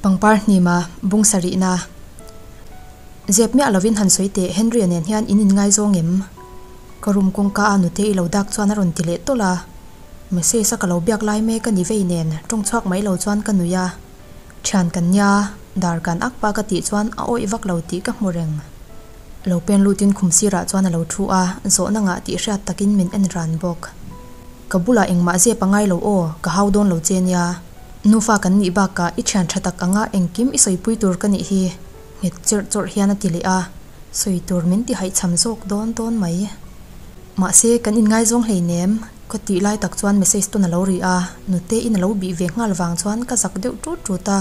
Pangpar hnima bung sarihna zep miah lovin han sawi teh Henry-a nen hian in inngaizawng em? Ka room kawngka a nute i lo dak chuan a rawn ti leh tawlh a, message a ka lo biak lai mek a ni vei nen tawng chhuak mai lo chuan ka nui a, thian kan nia dar kan ak pa ka tih chuan a awih vak lo tih ka hmu reng. Lo pen lutin khum sirah chuan a lo thu a, zawhna ngah tih hriat takin min en ran bawk. Ka bulah engmah zep a ngai lo aw, ka hau dawn lo che nia. Nufa kan nih bakah i thian tha tak anga engkim i sawipui tur ka nih hi, nghet chirh chawrh hian a ti leh a, sawi tur min ti haihchham zawk dawn dawn mai. Mahse, kan inngaizawng hleinem, ka tih lai tak chuan message tawn a lo ri a, Nute-in a lo bih ve nghal vang chuan ka zak deuh tut tut a,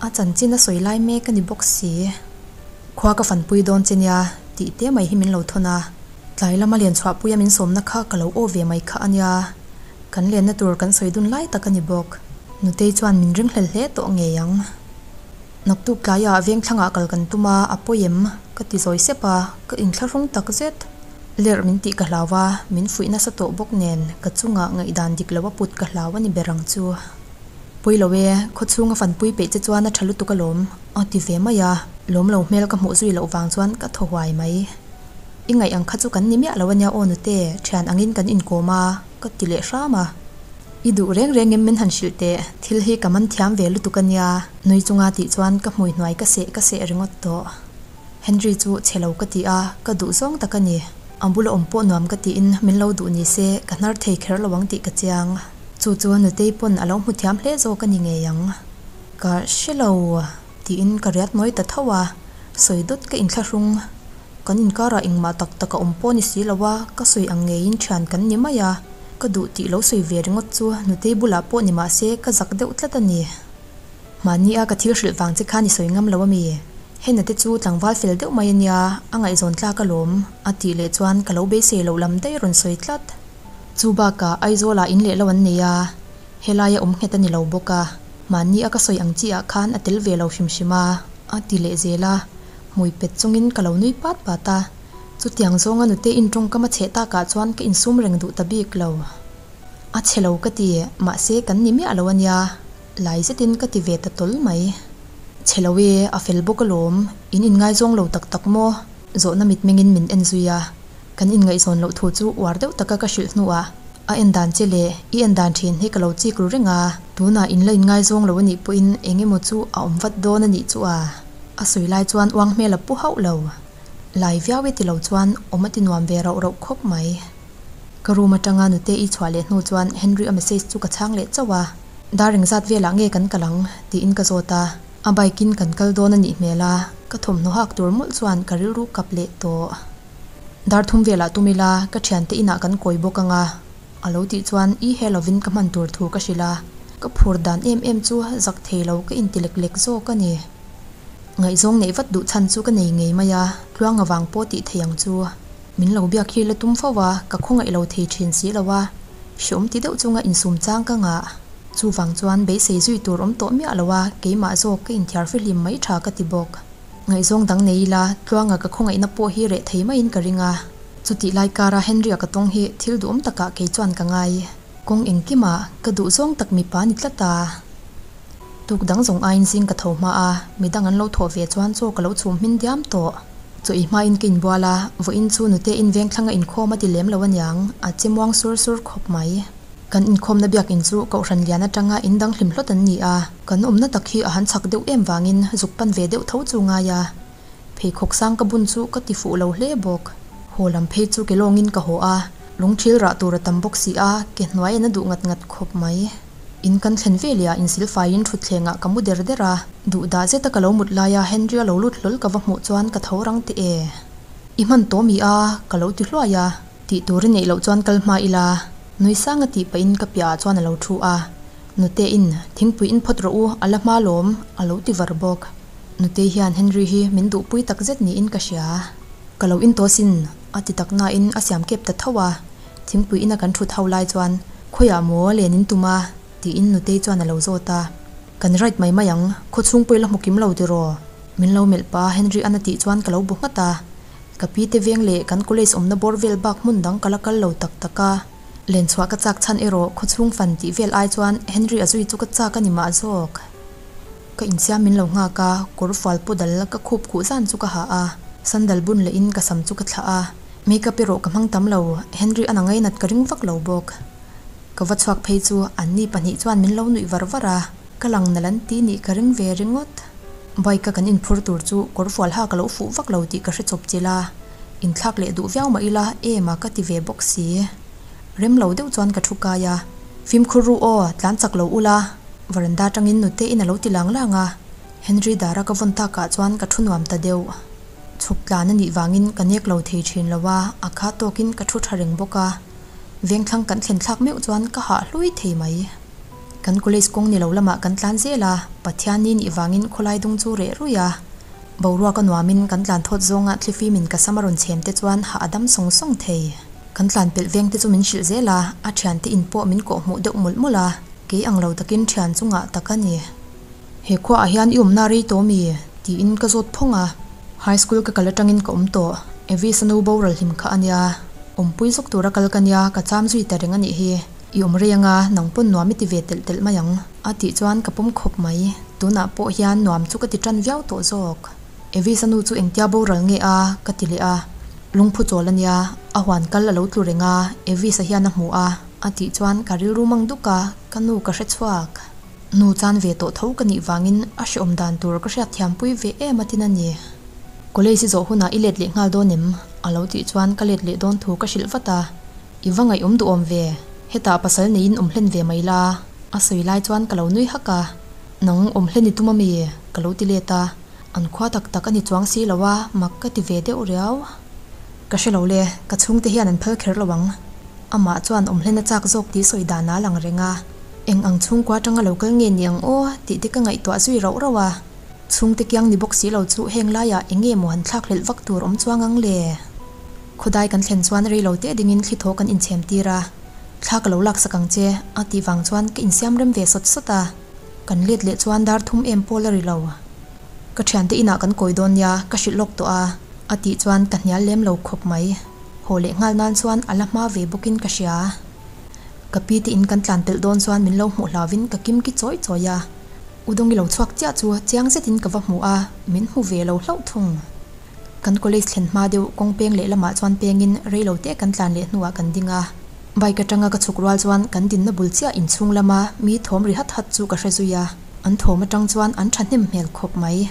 a chanchin a sawi lai mek a ni bawk si. Khua ka fanpui dawn che nia, tih te mai hi min lo thawn a, tlai lama lian chhuahpuia min sawmna kha ka lo aw ve mai kha a nia. Kan lenna tur kan sawi dun lai tak a ni bawk. Nutei chuan min ringhlel hle tawh ngei ang. Naktuk tlaiah vengthlangah kal kan tum a, a pawi em? Ka ti zawi sep a, ka inthlahrung tak zet. Lerh min tih ka hlau a, min fuih nasa tawh bawk nen ka chungah ngaihdan dik lo a put ka hlau a ni ber ang chu. Pawi lo e, khawchhunga fanpui peih che chuan a tha lutuk alawm, a ti ve mai a, lawm lo hmel ka hmuh zui loh vang chuan ka thaw huai mai. I ngaih ang kha chu kan ni miah lo ania aw nute, thian angin kan inkawm a, ka ti leh hram a. I duh reng reng em min han hrilh teh, thil hi ka man thiam ve lutuk ania, nui chunga tih chuan ka hmui hnuai ka seh ka seh ringawt tawh. Henry chu chhe lo ka ti a, ka duh zawng tak a ni. A bula awm pawh nuam ka tiin min lo duh ni se ka hnar thei kher lo ang tih ka chiang. Chu chu nutei pawn a lo hmu thiam hle zawk a ni ngei ang. Ka hre lo tiin ka riat nawi ta tho a, sawi dawt ka inthlahrung. Kan inkarah engmah tak tak a awm pawh ni si lo a, ka sawi ang ngeiin thian kan ni mai a, ka duh tih lo sawi ve ringawt chu nutei bulah pawh ni mah se ka zak deuh tlat a ni. Mahni a ka thil hrilh vang che khan i sawi ngam lo a mi? Hena te chu tlangval fel deuh mai a nia, a ngaihzawn tlak alawm, a tih leh chuan ka lo beisei loh lam daih rawn sawi tlat. Chu bakah Aizawlah in leh lo an nei a, helaia awm nghet a ni lo bawk a, mahni a ka sawi ang chi ah khan a tel ve lo hrim hrim a, a ti leh zel a. Hmui pet chungin ka lo nui pat pat a, chutiang zawnga nute in tawngkam a chheh takah chuan ka insum reng duh ta bik lo. A chhe lo ka ti, mahse kan ni miah lo a nia, lai zetin ka ti ve ta tawl mai. Chhe lo e, a fel bawk alawm, in inngaizawng lo tak tak maw? Zawhna mitmengin min en zui a, kan inngaihzawn loh thu chu uar deuh taka ka hrilh hnuah a en dan che leh i en dan thin hi ka lo chik ru reng a, tunah in la inngaizawng lo a nih pawhin eng emaw chu a awm vat dawn a nih chu a. A sawi lai chuan uang hmel a pu hauh lo. Lai viau e ti lo chuan awm a ti nuam ve rauh rauh khawp mai. Ka room atanga nute i chhuah leh hnu chuan Henry a message chu ka chhang leh chauh a. Dar engzat velah nge kan kal ang? tiin ka zawt a. A bike in kan kal dawn a nih hmel a, ka thawmhnaw hak tur mawlh chuan ka rilru kap leh tawh. Dar thum velah tum ila, ka thiante inah kan kawi bawk ang a. A lo tih chuan i he lovin ka hman tur thu ka hrilh a, ka phur dan em em chu zak thei lo ka inti lek lek zawk a ni. Ngaihzawng neih vat duh chhan chu ka nei ngei mai a, tluang avang pawh tih thei ang chu. Min lo biak hi la tum fo a, ka khawngaih lo thei thin si lo a, hreawm ti deuh chunga insum chang ka ngah. Chuvang chuan beisei zui tur awm tawh miah lo a, keimah zawk ka inthiar fihlim mai tha ka ti bawk. Ngaihzawng dang nei ila, tluanga ka khawngaihna pawh hi reh thei maiin ka ring a. Chutih lai kara Henry-a ka tawng hi thil duhawm takah kei chuan ka ngai. Kawng engkimah ka duh zawng tak mipa ni tlat a. Tuk dang zawng aiin zing ka tho hma a, midang an lo thawh ve chuan chaw ka lo chhum hmin diam tawh. Chaw ei hmain ka inbual a, vawiin chu nute-in vengthlanga inkhawm a ti lem lo aniang, a che muang sur sur khawp mai. Kan inkhawmna biakinn chu Kohhran lian atanga in dang hlim hlawt an ni a, kan awmna tak hi a han chak deuh em vangin zuk pan ve deuh tho chu ngai a. Pheikhawk sang ka bun chu ka ti fuh lo hle bawk. Haw lam phei chu ke lawngin ka haw a, lungthil rah tur a tam bawk si a, ke hnuai an a duh ngat ngat khawp mai. In kan thlen ve leh ah insilfaiin thutthlengah ka mu der der a, duh dah zeta ka lo mut laia Henry-a lo lut hlawl ka va hmuh chuan ka tho rang teh e. I hman tawh mi a? ka lo ti hluai a. Tih tur i neih loh chuan kal hma ila, nui sang a tih pahin ka piahah chuan a lo thu a. Nute-in, Thingpui in phawt rawh u, a la hma lawm, a lo ti var bawk. Nutei hian Henry hi min duhpui tak zet niin ka hria. Ka lo in tawh sin, a ti tak nain a siam kep ta tho a. Thingpui ina kan thut ho lai chuan, Khawiah maw len in tum a? tiin Nutei chuan a lo zawt a. Kan right mai mai ang, khaw chhung pawh i la hmu kim lo tiraw? Min lo melh pa Henry an a tih chuan ka lo bu nghat a. Ka pi te veng leh kan college awmna bawr vel bak hmun dang ka la kal lo tak tak a. Len chhuah ka chak chhan erawh khaw chhung fan tih vel ai chuan Henry a zui chu ka chak a ni mah zawk. Ka insiam min lo nghak a, kawr fual paw dal ka khup khuh zan chu ka ha a, sandal bun leh in ka sam chu ka thlah a, makeup erawh ka hmang tam lo, Henry a na ngainat ka ring vak lo bawk. Ka va chhuak phei chu anni pahnih chuan min lo nuih var var a, ka lang nalh an ti nih ka ring ve ringawt. Bike a kan inphur tur chu kawr fual ha ka lo fuh vak lo tih ka hre chawp chilh a, inthlak leh duh viau mah ila em a ka ti ve bawk si. Rem lo deuh chuan ka thu kai a, Fimkhur ru aw, tlan chak lo ula, veranda atangin nute in a lo ti lang lang a, Henry dara ka vawn takah chuan ka thu nuam ta deuh. Chhuk tlan a nih vangin ka nek lo thei thin lo a, a kha tawkin ka thu tha reng bawk a, vengthlang kan thlen thlak meuh chuan ka hah hlui thei mai. Kan college kawng ni lo lamah kan tlan zel a, Pathianni nih vangin khawlai dung chu reh ruih a, boruak a nuamin kan tlan thawt zawnga thlifimin ka sam a rawn chhem te chuan hah a dam sawng sawng thei. Kan tlan pelh veng te chu min hrilh zel a, a thiante in pawh min kawh hmuh deuh mawlh mawlh a, kei ang lo takin thian chungah tak a ni. He khuaah hian i awmna rei tawh mi? tiin ka zawt phawng a. High school ka kal atangin ka awm tawh, Evis a nu boral hlim kha a nia. Awmpui zawk tura kal ka nia, ka cham zui ta reng a nih hi. I awm rei anga, nang pawn nuam i ti ve telh telh mai ang. A tih chuan ka pawm khawp mai, tunah pawh hian nuam chu ka ti tan viau tawh zawk. Evis a nu chu engtia boral nge a? ka ti leh a. Lungphu chawl a nia, a huan kal a lo tlu reng a, Evis a hian a hmu a, a tih chuan ka rilru mang duk a, ka nu ka hre chhuak. Nu chan ve tawh tho ka nih vangin a hreawm dan tur ka hriat thiampui ve em a tin a ni. College i zawh hunah i let leh nghal dawn em? a lo tih chuan ka let leh dawn thu ka hrilh vat a. I va ngaihawm duhawm ve, hetah pasal neiin awm hlen ve mai la, a sawi lai chuan ka lo nui hak a. Nang awm hlen i tum ami? ka lo ti let a. An khua tak tak a ni chuang si lo a, mak ka ti ve deuh riau. Ka hre lo le, ka chhungte hian an phal kher lo ang. Amah chuan awm hlen a chak zawk tih sawi dan a lang reng a. Eng ang chhungkua atanga lo kal nge ni ang aw tih te ka ngaihtuah zui rauh rauh a. Chhungte kiang ni bawk si lo chu heng laiah eng nge maw han thlak hlelh vak tur awm chuang ang le? Khawdai kan thlen chuan rei lo te dingin thli thaw kan inchhem tir a. Thla ka lo laksak ang che a tih vang chuan ka insiam rem ve sawt sawt a. Kan let leh chuan dar thum em pawl a ri lo. Ka thiante inah kan kawi dawn nia, ka hrilh lawk tawh a, a tih chuan ka hnial lem lo khawp mai. Haw leh nghal nan chuan a la hma ve bawkin ka hria. Ka pi te in kan tlan pelh dawn chuan min lo hmuh hlauvin ka kim ki chawi chawi a. U Dawngi lo chhuak chiah chu chiang zetin ka va hmu a, min hmu ve lo hlauh thung. Kan college thlen hma deuh kawng peng leh lamah chuan pengin rei lo te kan tlan leh hnuah kan ding a. Bike atanga ka chhuk rual chuan kan dinna bul chiah inchhung lama mi thawm ri hat hat chu ka hre zui a, an thawm atang chuan an thahnem hmel khawp mai.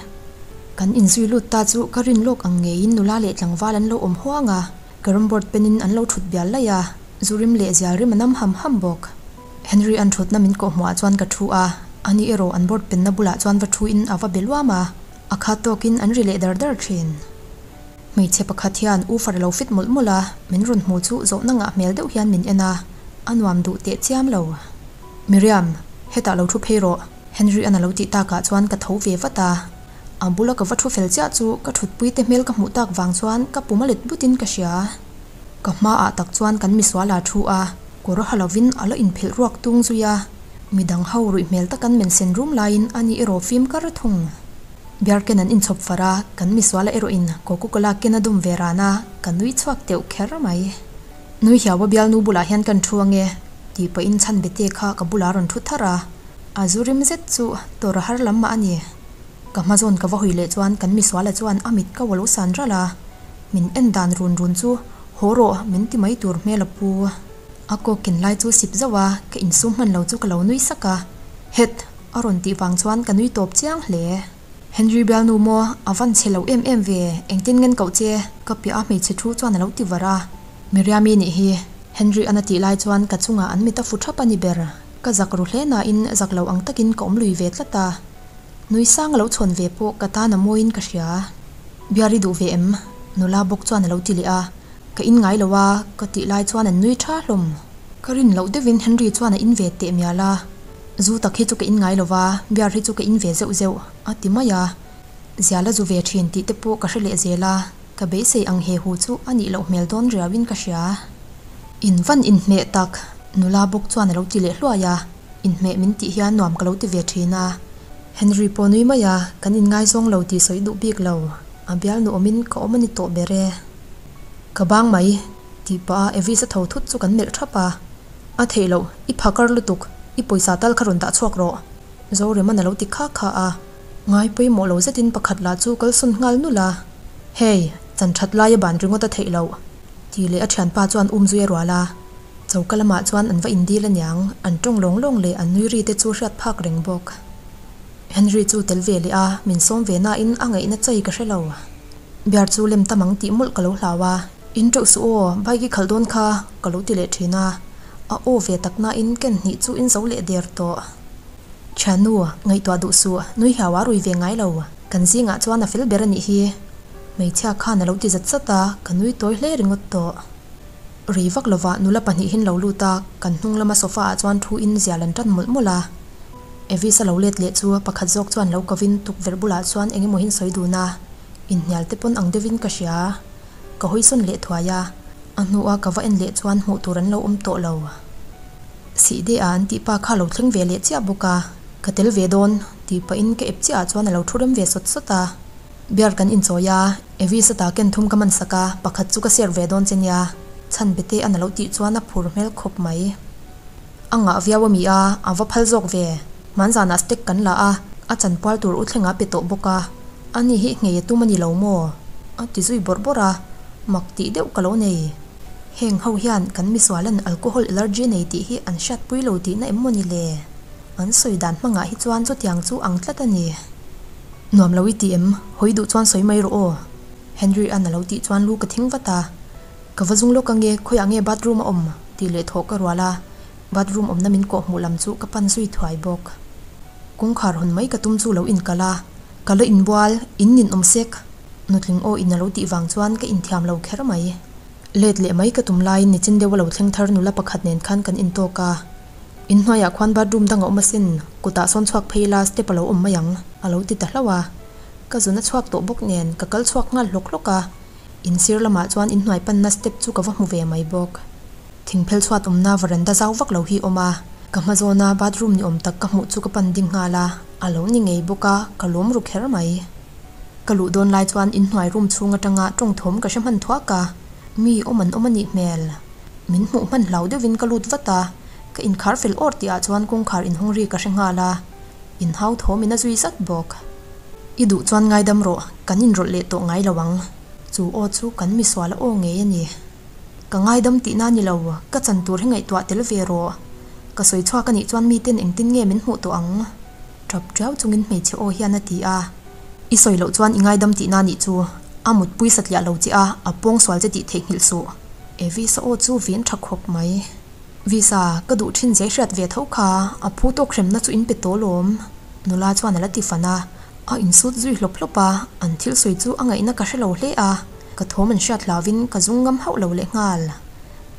Kan inzui lut ta chu ka rin lawk ang ngeiin nula leh tlangval an lo awm huang a, carrom board penin an lo thut bial laih a, zu rim leh zial rim a nam ham ham bawk. Henry an thutna min kawh hmuhah chuan ka thu a, ani erawh an board penna bulah chuan va thuin a va be luam a, a khat tawkin an ri leh dar dar thin. Hmeichhe pakhat hian woofer a lo fit mawlh mawlh a, min rawn hmu chu zawhna ngah hmel deuh hian min en a, a nuam duh teh chiam lo. Miriam, hetah lo thu phei rawh, Henry-a'n a lo tih takah chuan ka tho ve vat a. A bula ka va thu fel chiah chu ka thutpui te hmel ka hmuh tak vang chuan ka pum a let butin ka hria. Ka hmaah tak chuan kan misual a thu a, kawr ha lovin a la inphelh ruak tung zui a, midang ho ruih hmel takan men sen rum laiin ani erawh fim kar thung. Biar ken an inchhawp far a, kan misuala erawhin Coca-Cola ken a dum ve ran a, ka nui chhuak teuh kher mai. Nui hiau a bialnu bulah hian kan thu ange, tih pahin chhan bete kha ka bulah a rawn thu thar a, a zu rim zet chu tawrh a har lam mah a ni. Ka hma zawn ka va hawi leh chuan kan misuala chuan a mit ka ualo san ralh a, min en dan run run chu haw rawh min ti mai tur hmel a pu. A kawk ken lai chu sip zauh a, ka insum hman lo chu ka lo nui sak a, Het! A rawn tih vang chuan ka nui tawp chiang hle. Henry bialnu maw, a van chhe lo em em ve, engtin ngen koh che? Ka piah a hmeichhe thu chuan a lo ti var a. Miriami nih hi. Henry an a tih lai chuan ka chungah an mit a fu thap a ni ber. Ka zak ru hle nain zak lo ang takin ka awm lui ve tlat a. Nui sang a lo chhawn ve pawh ka tan a mawiin ka hria. Biar i duh ve em? Nula bawk chuan a lo ti leh a. Ka in ngai lo a, ka tih lai chuan an nui tha hlawm. Ka rin loh deuhin Henry chuan a in ve teh mial a. Zu tak hi chu ka in ngai lo va, beer hi chu ka in ve zeuh zeuh, a ti mai a. Zial a zu ve thin tih te pawh ka hre leh zel a, ka beisei ang he hu chu a nih loh hmel dawn riauin ka hria. In van inhmeh tak, nula bawk chuan a lo ti leh hluai a, inhmeh min tih hian nuam ka lo ti ve thin a. Henry pawh nui mai a, kan inngaizawng lo tih sawi duh bik lo, a bialnu awmin ka awm a ni tawh ber e. Ka bang mai, tih pah a Evis a tho thut chu kan melh thap a. A theih loh, i phakar lutuk, i pawisa tal kha rawn dah chhuak rawh. Zoreman a lo ti kha kha a. Ngai pawimawh lo zetin pakhat lah chu kalsawn nghal nulh a, Hey, chan that laia ban ringawt a theih loh, tih leh a thianpa chuan um zui a rual a. Choka lamah chuan an va indil aniang, an tawng lawng lawng leh an nui ri te chu hriat phak reng bawk. Henry chu tel ve leh a, min sawm ve nain a ngaihna chai ka hre lo. Bear chu lem tam ang tih mawlh ka lo hlau a, In teuh suh aw, bike i khalh dawn kha, ka lo ti leh thin a. A aw ve tak nain ken hnih chu in zo leh der tawh. Thiannu, ngaihtuah duh suh, nui hiau a rui ve ngai lo. Kan zingah chuan a fel ber a nih hi. Hmeichhia khan a lo ti zat zat a, ka nui tawi hle ringawt tawh. Rei vak lovah nula pahnihin lo lut a, kan hnung lama sofa ah chuan thu in zial an tan mawlh mawlh a. Evis a lo let leh chu pakhat zawk chuan lo kovin tukverh bulah chuan eng emaw hin sawi dun a, inhnial te pawn ang deuhin ka hria. Ka hawi sawn leh thuai a, a hnua ka va en leh chuan hmuh tur an lo awm tawh lo. Sihde ah an tih pa kha lo thleng ve leh chiah bawk a, ka tel ve dawn tih pahin ka ep chiah ah chuan a lo thu rem ve sawt sawt a. Beer kan inchawi a, Evis a ta ken thum ka man sak a, pakhat chu ka share ve dawn che nia, chhan bete an a lo tih chuan a phur hmel khawp mai. A ngah viau a mi a, a va phal zawk ve. Hmanzanah steak kan la a, a chanpual tur u thlengah pe tawh bawk a, ani hi nghei a tum a ni lo maw? A ti zui bawrh bawrh a, mak tih deuh ka lo nei. Heng ho hian kan misualan alcohol allergy nei tih hi an hriatpui lo tihna em maw ni le? An sawi dan hmangah hi chuan chutiang chu ang tlat a ni. Nuam lo i ti em? Hawi duh chuan sawi mai rawh aw. Henry an a lo tih chuan lu ka thing vat a. Ka va zung lawk ange, khawiah nge bathroom a awm? tih leh thawh ka rual a, bathroom awmna min kawh hmuh lam chu ka pan zui thuai bawk. Kawngkhar hawn mai ka tum chu lo inkalh a, ka la inbual, in nin awm sek. Nutling aw in a lo tih vang chuan ka inthiam lo kher mai. Let leh mai ka tum laiin nichin deuh a lo thleng thar nula pakhat nen khan kan intawk a. In hnuaiah khuan bathroom dang a awm asin, kutah sawn chhuak phei ila step a lo awm mai ang, a lo ti ta hlauh a. Ka zun a chhuak tawh bawk nen ka kal chhuak nghal hlawk hlawk a. In sir lamah chuan in hnuai panna step chu ka va hmu ve mai bawk. Thingphel chhuat awmna veranda zau vak lo hi awm a, ka hma zawna bathroom ni awm tak ka hmuh chu ka pan ding nghal a, a lo ni ngei bawk a, ka lawm ru kher mai. Ka luh dawn lai chuan in hnuai room chhung atanga tawng thawm ka hre hman thuak a, mi awm an awm a nih hmel. Min hmuh hman hlau deuhin ka lut vat a, ka inkhar fel awr tihah chuan kawngkhar inhawng ri ka hre nghal a, inhau thawmin a zui zat bawk. I duh chuan ngaidam rawh, kan inrawlh leh tawh ngai lo ang. Chu aw chu kan misual a aw ngei a ni. Ka ngaidam tihna ni lo, ka chan tur hi ngaihtuah tel ve rawh. Ka sawi chhuak a nih chuan miten engtin nge min hmuh tawh ang? Tap tiau chungin hmeichhe aw hian a ti a. I sawi loh chuan i ngaidam tihna nih chu. A mutpui satliah lo che a, a pawngsual che tih theihnghilh suh. Evisa aw chu vin tha khawp mai. Visa, ka duh thin zia i hriat ve tho kha, a phu tawk hremna chu in pe tawh lawm. Nula chuan a la ti fan a, a insut zui hlawp hlawp a, an thil sawi chu a ngaihna ka hre lo hle a, ka thawm an hriat hlauvin ka zung ngam hauh lo leh nghal.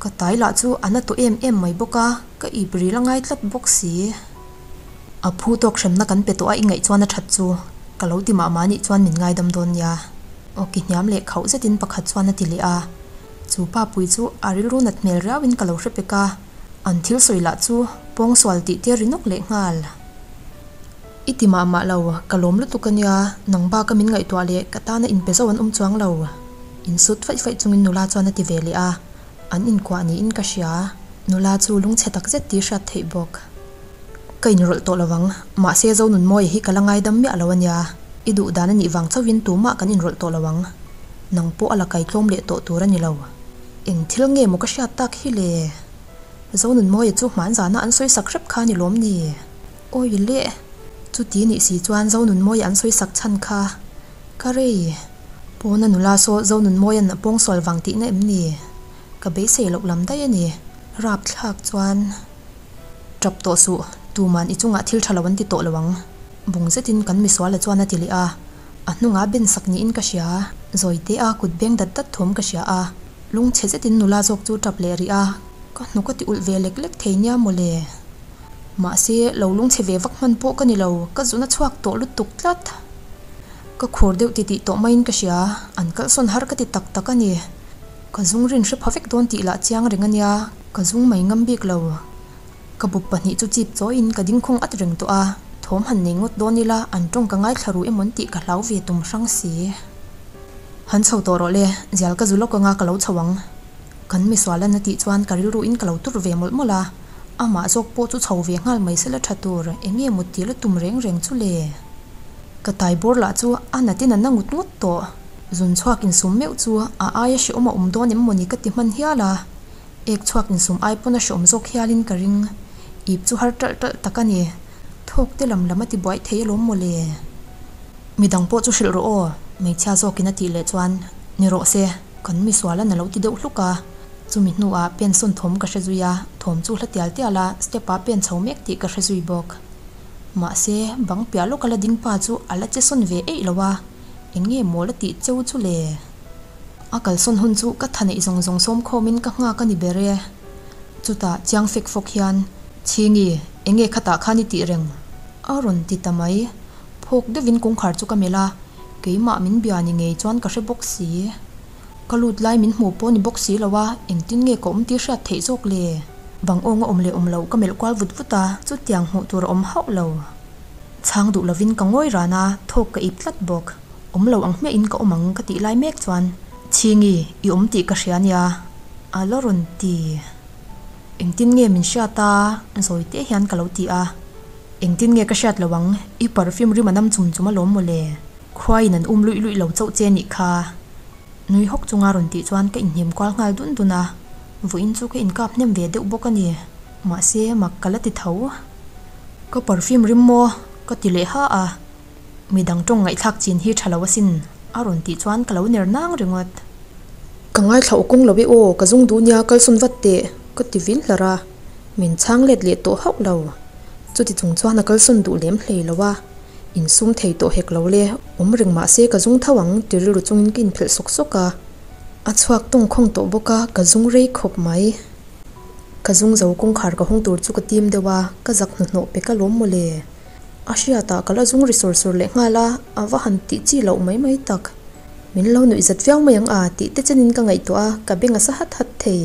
Ka tai lah chu a na tawh em em mai bawk a, ka ip ril a ngai tlat bawk si. A phu tawk hremna kan pe tawh a i ngaih chuan a that chu, ka lo ti mah mah nih chuan min ngaidam dawn nia. Aw ki hniam leh khauh zetin pakhat chuan a ti leh a. Chu pa pui chu a rilru nat hmel riauin ka lo hre pek a, an thil sawi lah chu pawngsual tih te ri nawk leh nghal. I ti mah mah lo, ka lawm lutuk a nia, nang baka min ngaihtuah leh ka tana inpe zo an awm chuang lo. Insut faih faih chungin nula chuan a ti ve leh a, an inkuah niin ka hria. Nula chu lungchhe tak zet tih hriat theih bawk. Ka inrawlh tawh lo ang, mahse Zonunmawia hi ka la ngaidam miah lo a nia, i duh dan a nih vang chauhin tumah kan inrawlh tawh lo ang. Nang pawh a la kaitlawm leh tawh tur a ni lo. Eng thil nge maw ka hriat tak hi le? Zonunmawia chu hman zana an sawi sak hrep kha a ni lawm ni? Awi leh! Chuti nih si chuan Zonunmawia an sawi sak chhan kha ka rei. Pawna nula saw Zonunmawia'n a pawngsual vang tihna em ni? Ka beisei loh lam daih a ni. Rapthlak chuan. Tap tawh suh, tuman i chungah thil tha lo an ti tawh lo ang. Bung zetin kan misuala chuan a ti leh a, a hnungah ben sak niin ka hria, zawite a kut beng dat dat thawm ka hria a, lungchhe zetin nula zawk chu tap leh rih a, ka hnuk a ti ulh ve lek lek thei nia mawle. Mahse, lo lungchhe ve vak hman pawh ka ni lo, ka zun a chhuak tawh lutuk tlat. Ka khur deuh titih tawh maiin ka hria, an kalsawn har ka ti tak tak a ni. Ka zung rin hre pha vek dawn tih lah chiang reng a nia. Ka zung mai ngam bik lo. Ka bup pahnih chu chip chawiin ka ding khawng at reng tawh a, thawm han nei ngawt dawn ila an tawng ka ngaithla ru emawn tih ka hlau ve tum hrang si. Han chho tawh rawh le, zial ka zu lawk anga ka lo chho ang. Kan misualan a tih chuan ka rilruin ka lo tur ve mawlh mawlh a, amah zawk pawh chu chho ve nghal mai sela tha tur, eng nge mut tir a tum reng reng chu le? Ka tai bawr lah chu a natin a na ngut ngut tawh. Zun chhuak insum meuh chu a aia hrehawm a awm dawn em mawni ka ti hman hial a. Ek chhuak insum ai pawn a hrehawm zawk hialin ka ring. Ip chu har ṭalh ṭalh tak a ni. Thawk te lam lam a ti buai thei alawm mawle. Midang pawh chu hrilh rawh aw, hmeichhia zawkin a tih leh chuan ni rawh se, kan misualan a lo ti deuh hluk a. Chumi hnuah pen sawn thawm ka hre zui a, thawm chu hla tial tial a, step ah pen chho mek tih ka hre zui bawk. Mahse, bang piah lawka la ding pa chu a la che sawn ve eih lo a, eng nge maw la tih cheu chu le? A kalsawn hun chu ka tha neih zawng zawng sawm khawmin ka nghak a ni ber e. Chutah chiang fek fawk hian, Chhingi, eng nge khatah khan i tih reng? A rawn ti ta mai. Phawk deuhin kawngkhar chu ka melh a, keimah min bia ni ngei chuan ka hre bawk si. Ka lut lai min hmuh pawh ni bawk si lo a, engtin nge ka awm tih hriat theih zawk le? Bang awnga awm leh awm loh ka melh kual vut vut a, chutiang hmuh tur a awm hauh lo. Chhang duh lovin ka ngawi ran a, thawk ka ip tlat bawk. Awm lo ang hmiahin ka awm ang ka tih lai mek chuan, Chhingi, i awm tih ka hria nia, a la rawn ti. Engtin nge min hriat a? Zawi te hian ka lo ti a. Engtin nge ka hriat lo ang, i perfume rim a nam chum chum alawm mawle. Khuaiin an um luih luih lo chauh che nih kha. Nui hawk chunga rawn tih chuan ka inhnim kual nghal dun dun a, vawiin chu ka inkap hnem ve deuh bawk a ni. Mahse, mak ka la ti tho. Ka perfume rim maw? Ka ti leh ha a. Midang tawng ngaihthlak chin hi tha lo asin, a rawn tih chuan ka lo ner nang ringawt. Ka ngaithla aw kawng lo e aw, ka zung duh nia kalsawn vat teh, ka ti vil hlar a. Min chhang let leh tawh hauh lo. Chuti chung chuan a kalsawn duh lem hlei lo a. Insum thei tawh hek lo le, awm reng mah se ka zung tho ang ti rilru chungin ka inphelh sawk sawk a. A chhuak tawng khawng tawh bawk a, ka zung rei khawp mai. Ka zung zo kawngkhar ka hawng tur chu ka tim deuh a, ka zak hnuhnawh pe ka lawm mawle. A hriatah ka la zung ri sawr sawr leh nghal a, a va han tih chi loh mai mai tak. Min lo nuih zat viau mai ang a tih te chenin ka ngaihtuah a, ka beng a sa hat hat thei.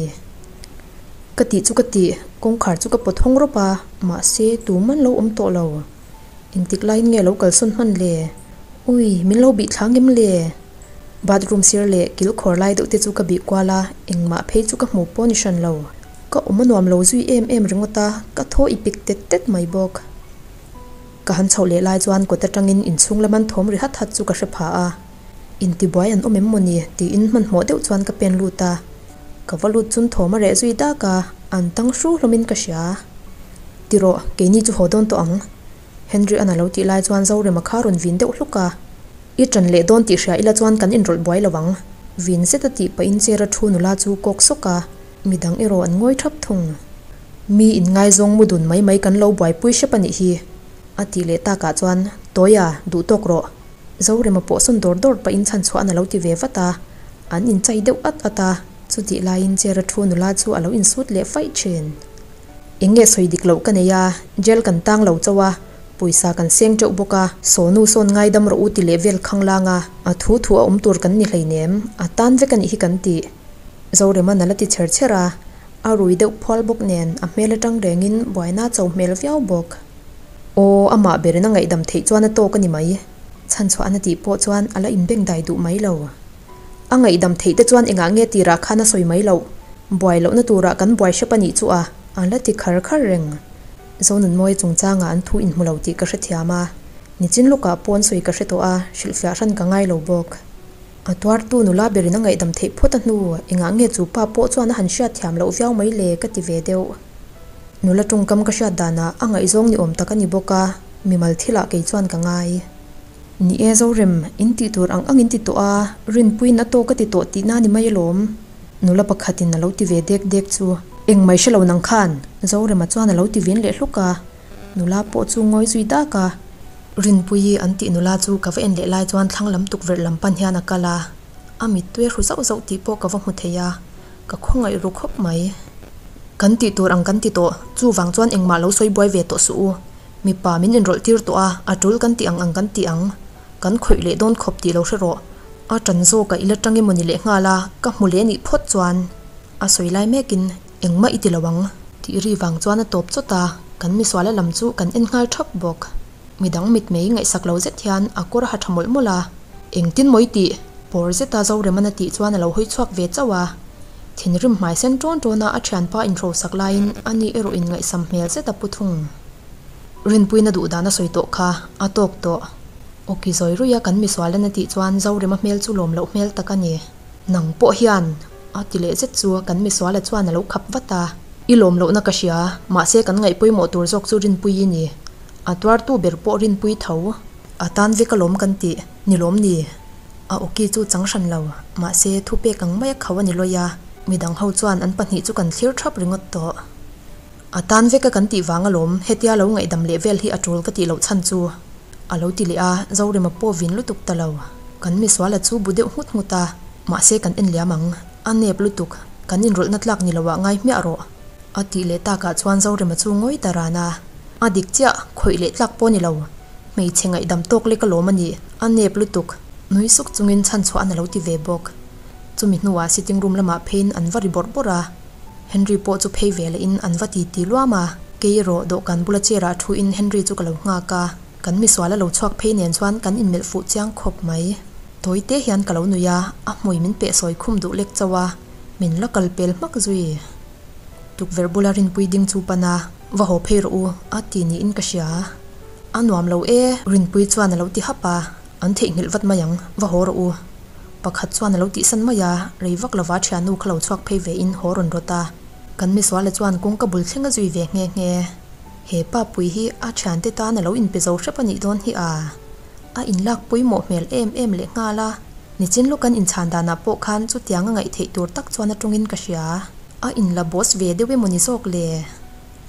Ka tih chu ka tih, kawngkhar chu ka pawt hawng rawp a, mahse tuman lo awm tawh lo. Engtik laiin nge lo kalsawn hman le? Ui, min lo bih thla ngem le? Bathroom sir leh kil khawr lai deuh te chu ka bih kual a, engmah phei chu ka hmu pawh ni hran lo. Ka awm a nuam lo zui em em ringawt a, ka thaw i pik tet tet mai bawk. Ka han chhoh leh lai chuan kawt atangin inchhung laman thawm ri hat hat chu ka hre pha a. Intibuai an awm em mawni? tiin hmanhmawh deuh chuan ka pen lut a. Ka va lut chun thawm a reh zui dak a, an tang hru hlawmin ka hria. Ti rawh, keini chu haw dawn tawh ang. Henry an a lo tih lai chuan Zorema kha rawn vin deuh hluk a. I ṭan leh dawn tih hria ila chuan kan inrawlh buai lo ang. Vin zet a tih pahin chair a thu nula chu kawk sawk a, midang erawh an ngawi ṭhap thung. Mi inngaizawng mu dun mai mai kan lo buaipui hrep a nih hi, a tih leh takah chuan, Tawia, duh tawk rawh. Zorema pawh sawn dawr dawr pahin chhan chhuah an a lo ti ve vat a, an inchai deuh at at a, chutih laiin chair a thu nula chu a lo insut leh faih ṭhin. Eng nge sawi dik loh ka nei a, jail kan tang lo chauh a, pawisa kan seng teuh bawk a, sawnu sawn ngaidam rawh u ti leh vel khang lang a, a thu thu a awm tur kan ni hleinem, a tan vek a nih hi kan ti. Zorema na la ti chher chher a, a rui deuh phual bawk nen a hmel atang rengin buaina cho hmel viau bawk. Aw, amah berin a ngaihdam theih chuan a tawk a ni mai. Chhanchhuah a na tih pawh chuan a la inbengdai duh mai lo. A ngaihdam theih te chuan engah nge tirah khan a sawi mai loh? Buai lohna turah kan buai hrep a nih chu a, a la ti khar khar reng. Zonunmawia chungchangah an thu inhmu lo tih ka hrethiam a, nichin lawkah pawn sawi ka hre tawh a, hrilhfiah hran ka ngai lo bawk. A tuartu nula berin a ngaihdam theih phawt a hnu, engah nge chu pa pawh chuan a han hriatthiam loh viau mai le ka ti ve deuh. Nula tawngkam ka hriat danah a ngaihzawng ni awm tak a ni bawk a, mimal thilah kei chuan ka ngai. Ni e Zorem, in tih tur ang ang in ti tawh a, Rinpuiin a tawk a ti tawh tihna ni mai alawm. Nula pakhatin a lo ti ve dek dek chu. Eng mai hre lo nang khan? Zorema chuan a lo ti vin leh hluk a, nula pawh chu ngawi zui dak a. Rinpuii an tih nula chu ka va en leh lai chuan thlang lam tukverh lam pan hian a kal a, a mittui a hru zauh zauh tih pawh ka va hmu thei a, ka khawngaih ru khawp mai. Kan tih tur ang kan ti tawh, chuvang chuan engmah lo sawi buai ve tawh suh u. Mipa min inrawlh tir tawh a, a tul kan tih ang ang kan tih ang. Kan khawih leh dawn khawp tih lo hre rawh. A tan zawk a i la tang emaw ni leh nghal a, ka hmu leh nih phawt chuan. A sawi lai mekin, Engmah i ti lo ang. Tih ri vang chuan a tawp chawt a, kan misuala lam chu kan en nghal thap bawk. Midang mitmei ngaihsak lo zet hian a kawr a ha tha mawlh mawlh a. Engtin maw i tih? Pawr zeta Zoremana tih chuan a lo hawi chhuak ve chauh a. Thinrim hmai sen tawn tawn a a thianpa inhrosak laiin ani erawh in ngaihsam hmel zet a pu thung. Rinpuina duh dan a sawi tawh kha a tawk tawh. Awki zawi ruih a kan misualan a tih chuan Zorema hmel chu lawm loh hmel tak a ni. Nang pawh hian a ti leh zet chu kan misuala chuan a lo khap vat a. I lawm lohna ka hria, mahse kan ngaih pawimawh tur zawk chu Rinpui i ni. A tuartu ber pawh Rinpui tho. A tan vek alawm kan tih, ni lawm ni? A awki chu chang hran lo, mahse thupek ang mai a kho a ni lawi a, midang ho chuan an pahnih chu kan thlir thap ringawt tawh. A tan vek a kan tih vang alawm, hetia lo ngaihdam leh vel hi a tul ka tih loh chhan chu. A lo ti leh a, Zorema pawh vin lutuk ta lo. Kan misuala chu bu deuh nghut nghut a, mahse kan en liam ang, a nep lutuk, kan inrawlhna tlak ni loah ngai hmiah rawh. A tih leh takah chuan Zorema chu ngawi ta ran a, a dik chiah, khawih leh tlak pawh ni lo. Hmeichhe ngaihdam tawk lek alawm a nih, a nep lutuk. Nui suk chungin chhan chhuah a lo ti ve bawk. Chumi hnuah sitting room lamah pheiin an va ri bawrh bawrh a. Henry pawh chu phei ve lehin an va ti ti luam a, kei erawh dawhkan bula chair ah thu in Henry chu ka lo nghak a, kan misual a lo chhuak phei nen chuan kan inmelh fuh chiang khawp mai. Tawi te hian ka lo nui a, a hmui min peh sawi khum duh lek chauh a, min la kal pel hmak zui. Tukverh bula Rinpui ding chu pan a, va haw phei rawh u a ti niin ka hria. A nuam lo e, Rinpui chuan a lo ti hap a, an theihnghilh vat mai ang, va haw rawh u. Pakhat chuan a lo tihsan mai a, rei vak lova thiannu kha lo chhuak phei ve in haw rawn rawt a. Kan misuala chuan kawngka bul thleng a zui ve nghe nghe. He pa pui hi a thiante tan a lo inpe zo hrep a nih dawn hi a. A inlak pawimawh hmel em em leh nghal a. Nichin lawk kan inchhan danah pawh khan chutiang a ngaih theih tur tak chuan a tawngin ka hria. A inla boss ve deuh emaw ni zawk le?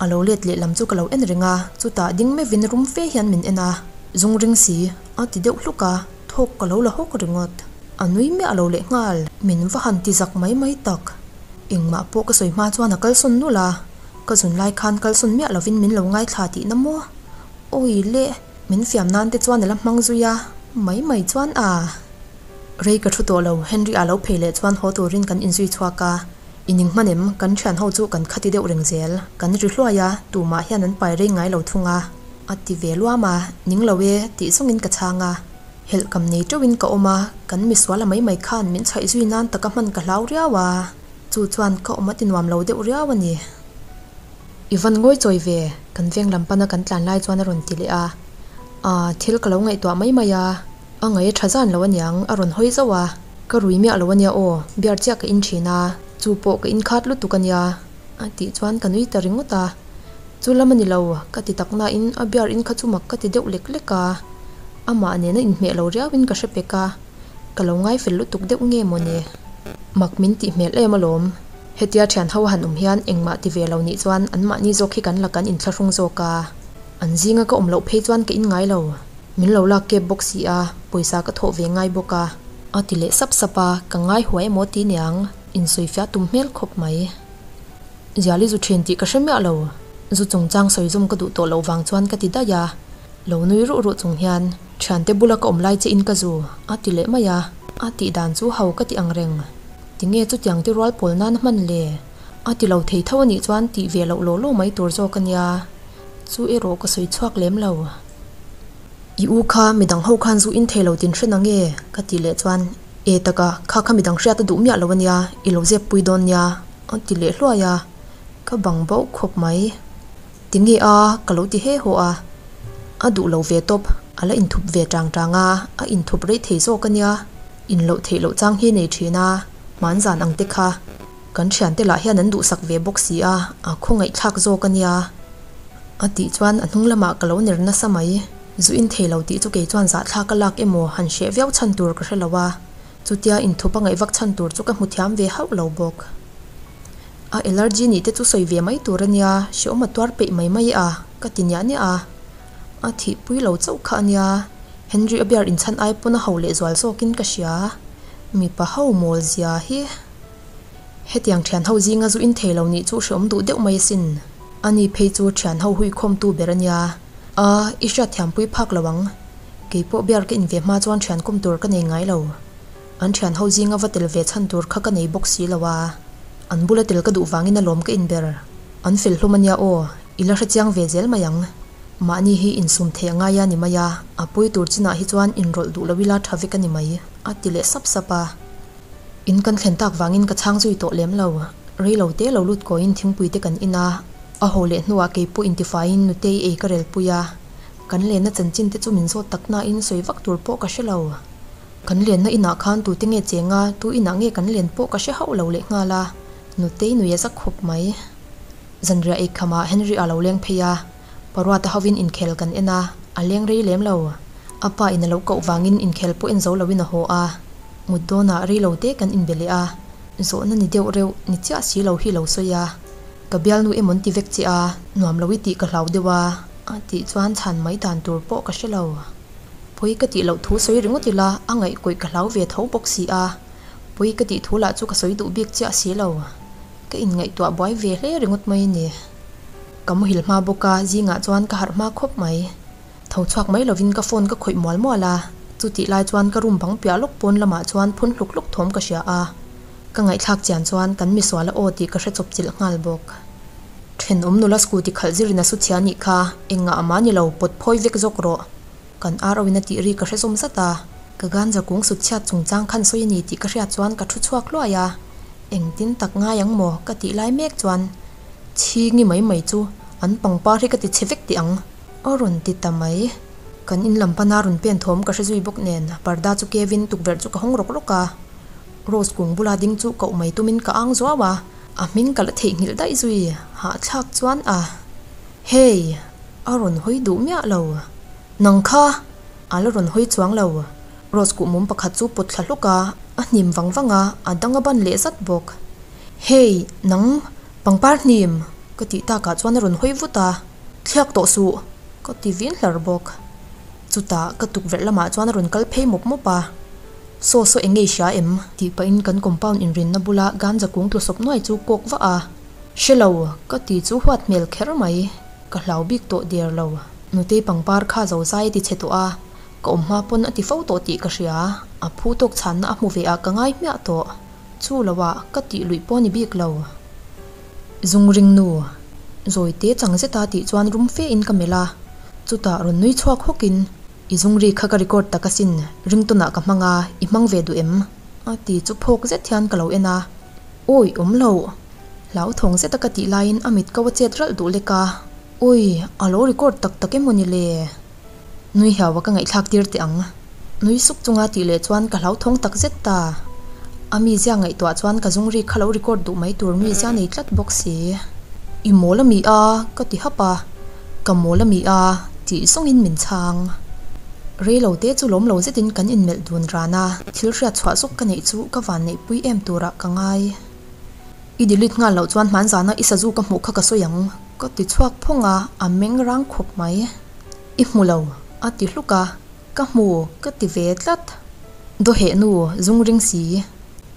A lo let leh lam chu ka lo en reng a, chutah ding meuhin rum fe hian min en a, zung ring si, a ti deuh hluk a, thawk ka lo la hawk ringawt. A nui miah lo leh nghal, min va han ti zak mai mai tak. Engmah pawh ka sawi hma chuan a kalsawn nulh a, ka zun lai khan kalsawn miah lovin min lo ngaithla tihna maw? Awi le, min fiam nan te chuan a la hmang zui a, mai mai chuan a. Rei ka thu tawh lo, Henry a lo phei leh chuan haw turin kan inzui chhuak a, I ning hman em? Kan thian ho chu kan khati deuh reng zel. Kan ri hluai a, tumah hian an pai rei ngai lo thung a. A ti ve luam a, ning lo e, tih zawngin ka chhang a. Helh kam nei teuhin ka awm a, kan misual a mai mai khan min chhaih zui nan taka hman ka hlau riau a. Chu chuan ka awm a ti nuam lo deuh riau a ni. I van ngawi chawi ve, kan veng lam pana kan tlan lai chuan a rawn ti leh a. Aa, thil ka lo ngaihtuah mai mai a. A ngaih a tha zan lo aniang, a rawn hawi zauh a. Ka rui miah lo ania aw, beer chiah ka in thin a, chu pawh ka in khat lutuk ania, a tih chuan ka nui ta ringawt a. Chu lam a ni lo, ka ti tak nain a beer in kha chu mak ka ti deuh lek lek a. Amah nena inhmeh lo riauin ka hre pek a, ka lo ngai fel lutuk deuh nge maw ni? Mak min tih hmel em alawm. Hetia thian ho a han awm hian engmah ti ve lo nih chuan anmahni zawk hi kan la kan inthlahrung zawk a. An zinga ka awm loh phei chuan ka in ngai lo. Min lo lak kep bawk si a, pawisa ka thawh ve ngai bawk a. A ti leh sap sap a, ka ngai huai emaw ti niang, insawifiah tum hmel khawp mai. Ziali zu thin tih ka hre miah lo, zu chungchang sawi zawm ka duh tawh loh vang chuan ka ti daih a. Lo nui ruh ruh chung hian, Thiante bula ka awm lai che in ka zu, a ti leh mai a. A tih dan chu ho ka ti ang reng. Tinge chutiang ti rual pawl nan a hman le? A ti lo thei tho a nih chuan tih ve loh law law mai tur zawk a nia. Chu erawh ka sawi chhuak lem lo. I u kha midang ho khan zu in thei lo tin hre nange? Ka tih leh chuan, E taka, kha kha midang hriat a duh miah lo ania, i lo zep pui dawn nia, a ti leh hluai a, ka bang bauh khawp mai. Tinge a, ka lo ti he haw a, a duh lo ve tawp, a la inthup ve tang tang a, a inthup rei thei zawk ania, in loh theih loh chang hi nei thin a, hmanzan ang te kha. Kan thiante lah hian an duhsak ve bawk si a, a khawngaihthlak zawk ania. A tih chuan a hnung lamah ka lo ner nasa mai. Zu in thei lo tih chu kei chuan zahthlak a lak emaw han hreh viau chhan tur ka hre lo a, chutia inthup a ngaih vak chhan tur chu ka hmu thiam ve hauh lo bawk. A allergy nih te chu sawi ve mai tur ania, hreawm a tuar peih mai mai a, ka ti niah niah a. A thihpui lo chauh kha ania, Henry a biar inchhan ai pawn a ho lehzual zawkin ka hria. Mipa ho mawl zia hi. Hetiang thian ho zinga zu in thei lo nih chu hreawm duh deuh mai asin. Ani phei chu thian ho huikhawmtu ber a nia. A, i hriat thiampui phak lo ang. Kei pawh beer ka in ve hma chuan thian kawm tur ka nei ngai lo. An thian ho zinga va tel ve chhan tur kha ka nei bawk si lo a. An bula tel ka duh vangin alawm ka in ber. An fel hlawm a nia aw, i la hrechiang ve zel mai ang. Mahni hi insum theih a ngai a ni mai a, a pawi tur chinah hi chuan inrawlh duh lo ila tha vek a ni mai, a ti leh sap sap a. In kan thlen tak vangin ka chhang zui tawh lem lo. Rei lo te lo lut kawiin thingpui te kan in a, a haw leh hnuah keipawh intifaiin nutei ei ka relpui a. Kan lenna chanchin te chu min zawt tak nain sawi vak tur pawh ka hre lo. Kan lenna inah khan tute nge cheng a, tu inah nge kan len pawh ka hre hauh lo leh nghal a, nutei nui a zak khawp mai. Zanriah eikhamah Henry a lo leng phei a, Paruata hovin inkhel kan en a, a leng rei lem lo. A pa in a lo koh vangin inkhel pawh en zo loin a haw a, mut dawnah rei lo te kan inbe leh a, zawhna ni deuh reuh ni chiah si lo hi lo sawi a. Ka bialnu emawn ti vek che a, nuam lo i tih ka hlau deuh a, a tih chuan chhan mai dan tur pawh ka hre lo. Pawi ka tih loh thu sawi ringawt ila a ngaihkawih ka hlau ve tho bawk si a, pawi ka tih thu lah chu ka sawi duh bik chiah si lo. Ka inngaihtuah buai ve hle ringawt mai a ni. Ka muhil hma bawk a, zingah chuan ka harh hma khawp mai. Tho chhuak mai lovin ka phone ka khawih mual mual a, chutih lai chuan ka room bang piah lawk pawn lamah chuan phun hluk hluk thawm ka hria a. Ka ngaihthlak chian chuan kan misual a aw tih ka hre chawp chilh nghal bawk. Thenawm nula scooty khalh zirin a su chhia nih kha, engah amah ni lo, pawt phawi vek zawk rawh. Kan ar awin a tih ri ka hre zawm zat a. Ka ganja kung sut chhiat chungchang khan sawi a ni tih ka hriat chuan ka thu chhuak hluai a. Engtin tak ngai ang maw ka tih lai mek chuan chhingi mai mai chu an pangpar hi ka ti chhe vek tih ang a rawn ti ta mai. Kan in lam pana rawn pen thawm ka hre zui bawk nen parda chu kevin tukverh chu ka hawng rawk rawk a. Rose kung bula ding chu koh mai tumin ka ang zuau a. A hming ka la theihnghilh daih zui hahthlak chuan a Hey! A rawn hawi duh miah lo. Nang kha! A la rawn hawi chuang lo. Rose kuhmum pakhat chu pawt thla hlawk a, a hnim vang vang a, a dang a ban leh zat bawk. Hey! Nang! Pangpar hnim! Ka tih takah chuan a rawn hawi vut a, Thliak tawh suh! Ka ti vin hlar bawk. Chutah ka tukverh lamah chuan a rawn kal phei mawp mawp a. Saw saw eng nge i hria em? Tih pahin kan compound inrinna bula ganja kung tlu sawp nuai chu kawk vah a. Hre lo, ka ti chu huat hmel kher mai. Ka hlau bik tawh der lo. Nutei pangpar kha zo zai a ti chhe tawh a, ka awm hma pawn a ti fo tawh tih ka hria. A phu tawk chhanna a hmu ve ah ka ngai hmiah tawh. Chu lo ah ka tih luih pawh a ni bik lo. Zung ring nu, Zawite chang zeta tih chuan rum fe in ka melh a. Chutah rawn nui chhuak hawk in, I zung ri kha ka record tak asin, ringtawn ah ka hmang a, i hmang ve duh em? A ti chu phawk zet hian ka lo en a. Awi awm lo. Hlauthawng zeta ka tih laiin a mit ko a chet ralh duh lek a, Awi, a lo record tak tak emaw ni le? Nui hiau a ka ngaihthlak tir teh ang. Nui suk chunga tih leh chuan ka hlauthawng tak zet ta. A mizia ngaihtuah chuan ka zung ri kha lo record duh mai tur mizia nei tlat bawk si. I mawl a mi a? ka ti hap a. Ka mawl a mi a? tih zawngin min chhang. Reilo te chu lawm lo zetin kan inmelh dun ran a, thil hriat chhuah zawk ka neih chu ka van neihpui em turah ka ngai. I delete nghal loh chuan hmanzana i sazu ka hmuh kha ka sawi ang, ka ti chhuak phawng a, a meng rang khawp mai. I hmu lo, a ti hluk a, ka hmu, ka ti ve tlat. Dawheh nu, zung ring si,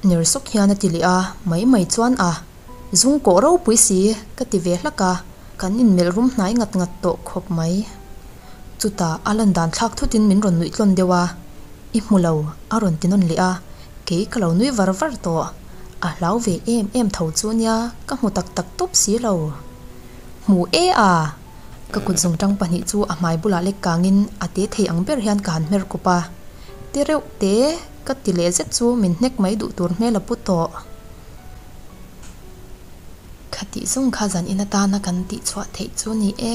ner sawk hian a ti leh a, mai mai chuan a, zung kawh ropui si, ka ti ve hlak a, kan inmelh rum hnai ngat ngat tawh khawp mai. Chutah a lan dan thlak thutin min rawn nuih tlawn deuh a. I hmu lo, a rawn ti nawn leh a, kei ka lo nui var var tawh. A hlau ve em em tho chu nia, ka hmu tak tak tawp si lo. Hmu e a! Ka kut zungtang pahnih chu a hmai bulah lek kangin a te thei ang ber hian ka han hmer kawp a. Ti reuh te, ka ti leh zet chu min hnek mai duh tur hmel a pu tawh. Khatih zung kha zan in atana kan tihchhuah theih chu ni e.